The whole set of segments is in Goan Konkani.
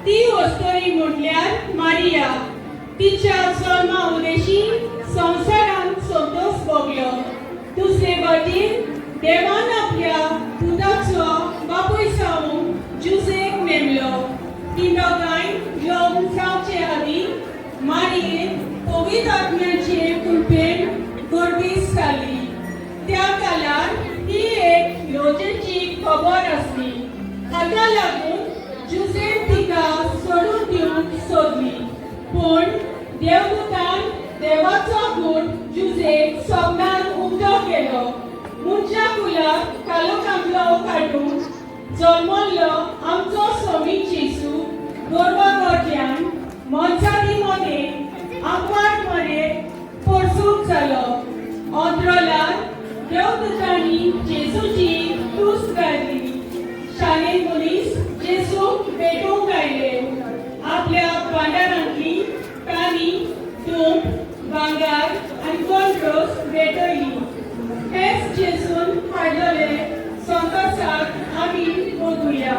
ती अस्तोरी म्हटल्यार मारिया. तिच्या जल्मा उदेशी संवसारांत संतोष भोगलो. दुसरे वाटेन देवान आपल्या पुताचो बापूय जावन जुजेक नेमलो. ती दोगांय लग्न जावचे आदीं मारियेन पवित्र आत्म्याचे कृपेन गर्भीस जाली. त्या काळार ही एक योजनेची खबर आसली. हाका लागून जुजेन तिका सोडून दिवंक सोदली, पूण देवदूतान देवाचो गूण जुजेक सपनान उक्तो केलो. मनशा कुलाक कालो कांबलो काडून जल्मल्लो आमचो स्वामी जेजू गोरवा गोठ्यान मनशादी मदें आंकवार मरे परसूक जालो. अंतरलार देवदूतांनी जेजूची तुस्त गायली. शालेन मनीस जेजूक भेटूंक आयले. आपल्या भांडारांतली कानी, तूप, भांगर आनी गोंड्रोस भेटयली. हेच जेजून हाडलेले संतोसाक आमी बघुया.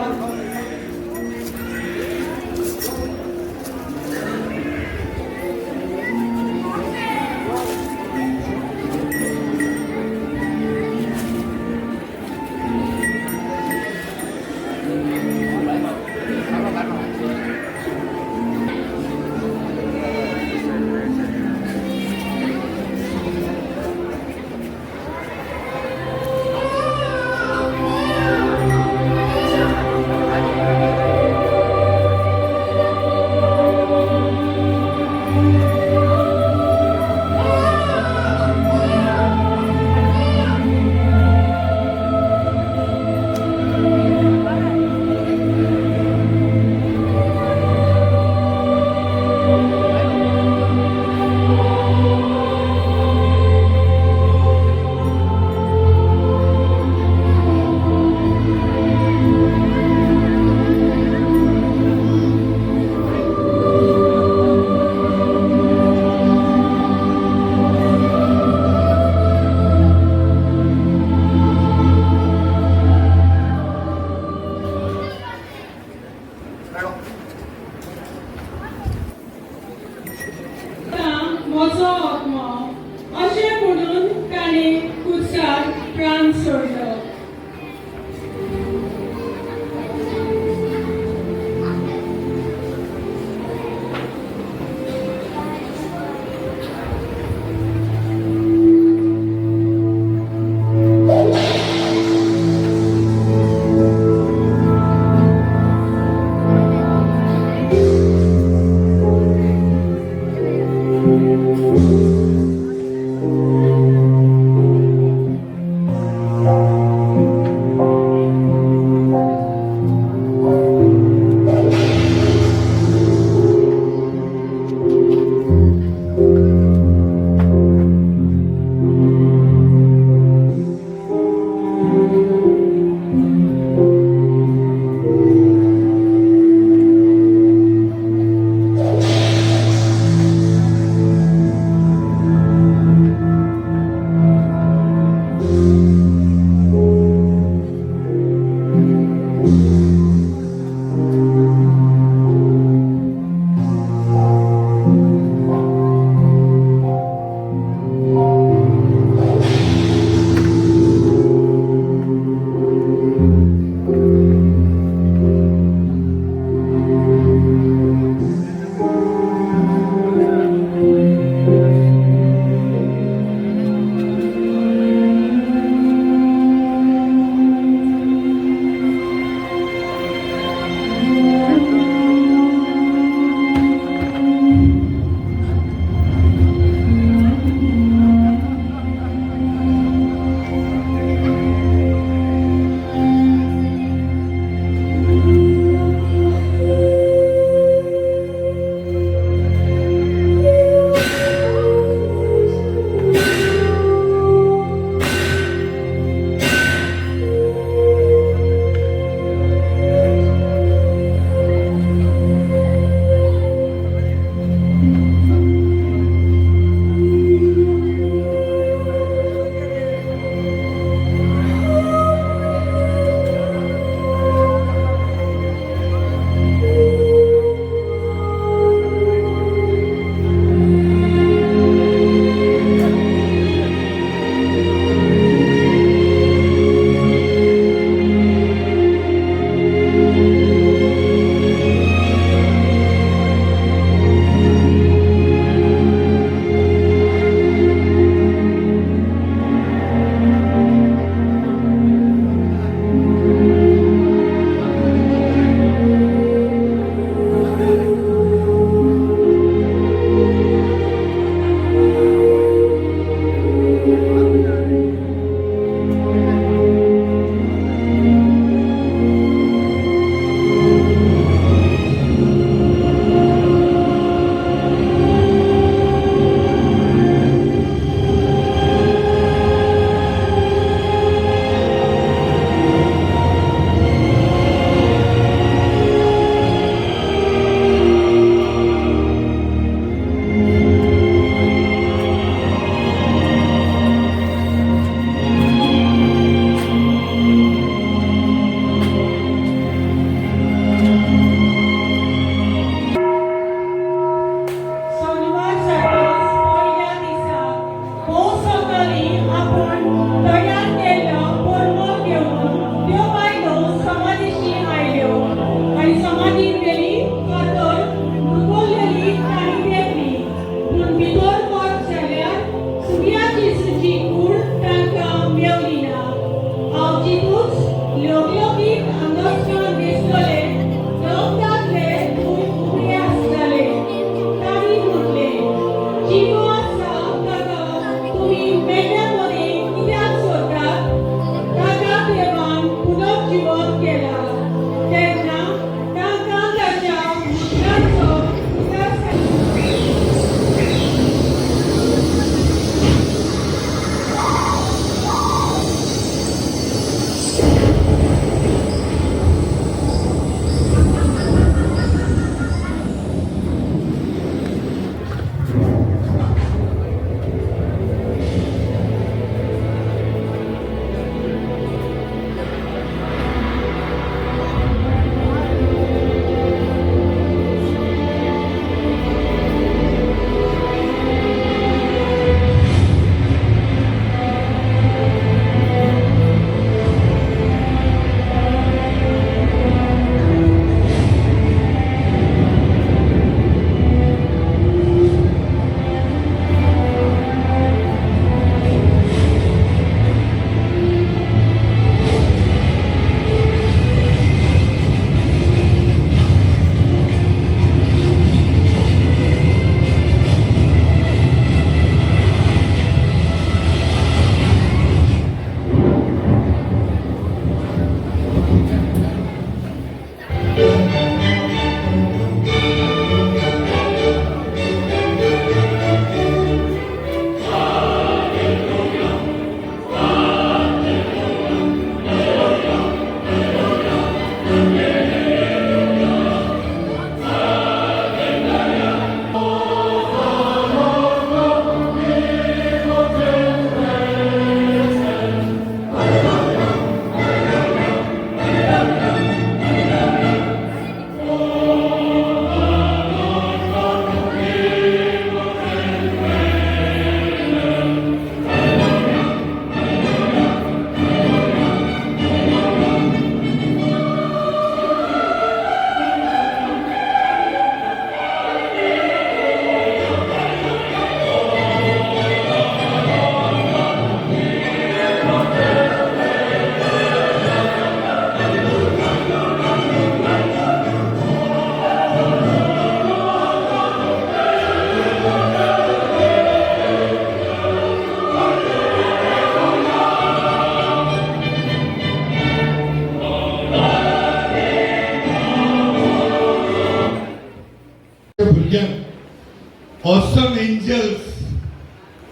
Awesome angels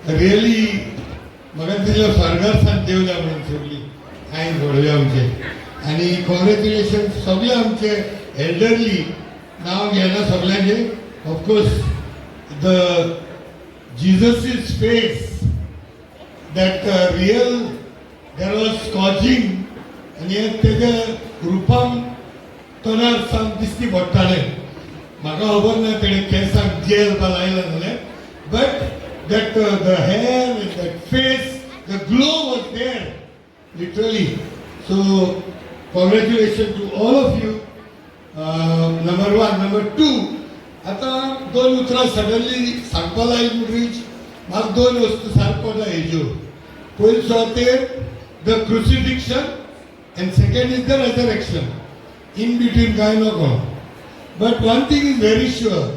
really. म्हाका दिसलें स्वर्गार सान देवल्या म्हणून सगळीं आयन घडोवया आमचे. आनी कॉंग्रेच्युलेशन सगळे आमचे एल्डरली. नांव घेना सगळ्यांचे. Of course, the Jesus's face, that real, there was scorching आनी तेज्या रुपान तोंडार सावन दिश्टी पडटालें. म्हाका खबर ना तेणें केंसाक जेल बा लायला जाल्यार, but that the hair and that face, the glow was there literally. So congratulation to all of you, number one. Number two, आतां दोन उतरां सडनली सांगपा लायली म्हणटरीच म्हाका दोन वस्तू सारको पडला हेज्यो. पयली सुवातेर the crucifixion and second is the resurrection. In between कांय नको. But one thing is very sure,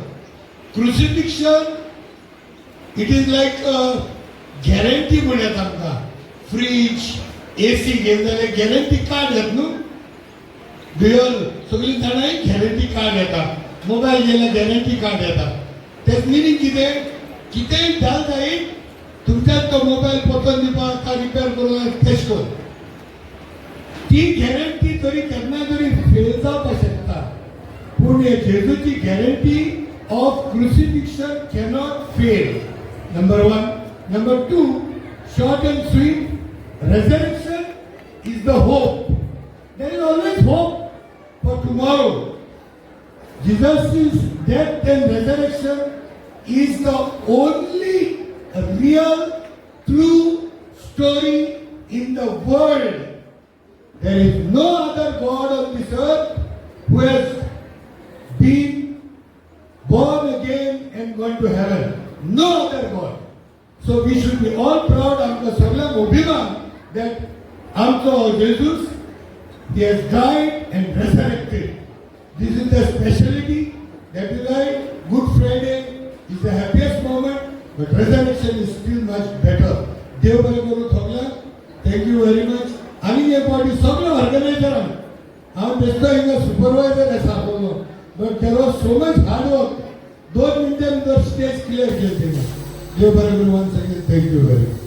crucifixion, it is like guarantee म्हणयात आमकां. फ्रीज, एसी घेवन जाल्यार गॅरंटी कार्ड येत न्हू? बियल सगळीं जाणां गॅरंटी कार्ड येता. मोबायल गेल्यार गॅरंटी कार्ड येता. तेच मिनींग कितें? कितेंय जाल जायत, तुमच्यान तो मोबायल परतून दिवपाक, रिपेर करून तेश करून ती गॅरंटी तरी केन्ना तरी फेल जावपाक शकता, पूण हे जेजूची guarantee of crucifixion cannot fail, number one. Number two, short and sweet, resurrection is the hope. There is always hope for tomorrow. Jesus' death and resurrection is the only real, true story in the world. There is no other God on this earth who has been born again and gone to heaven. No other God. So we should be all proud, आमकां सगळ्यांक अभिमान that आमचो Jesus, he has died and resurrected. This is the speciality. That is why Good Friday is the happiest moment, but resurrection is still much better. देव बरें करूं सगळ्यांक. Thank you very much. आनी हे फावटी सगळे ऑर्गनायझरांक, हांव बेश्टो हिंगा सुपरवायझर आसा आपलो, but there was so much hard work. 2 मिनटां भितर स्टेज क्लियर केली तेणी. देव बरें करूं. Once again, thank you very much.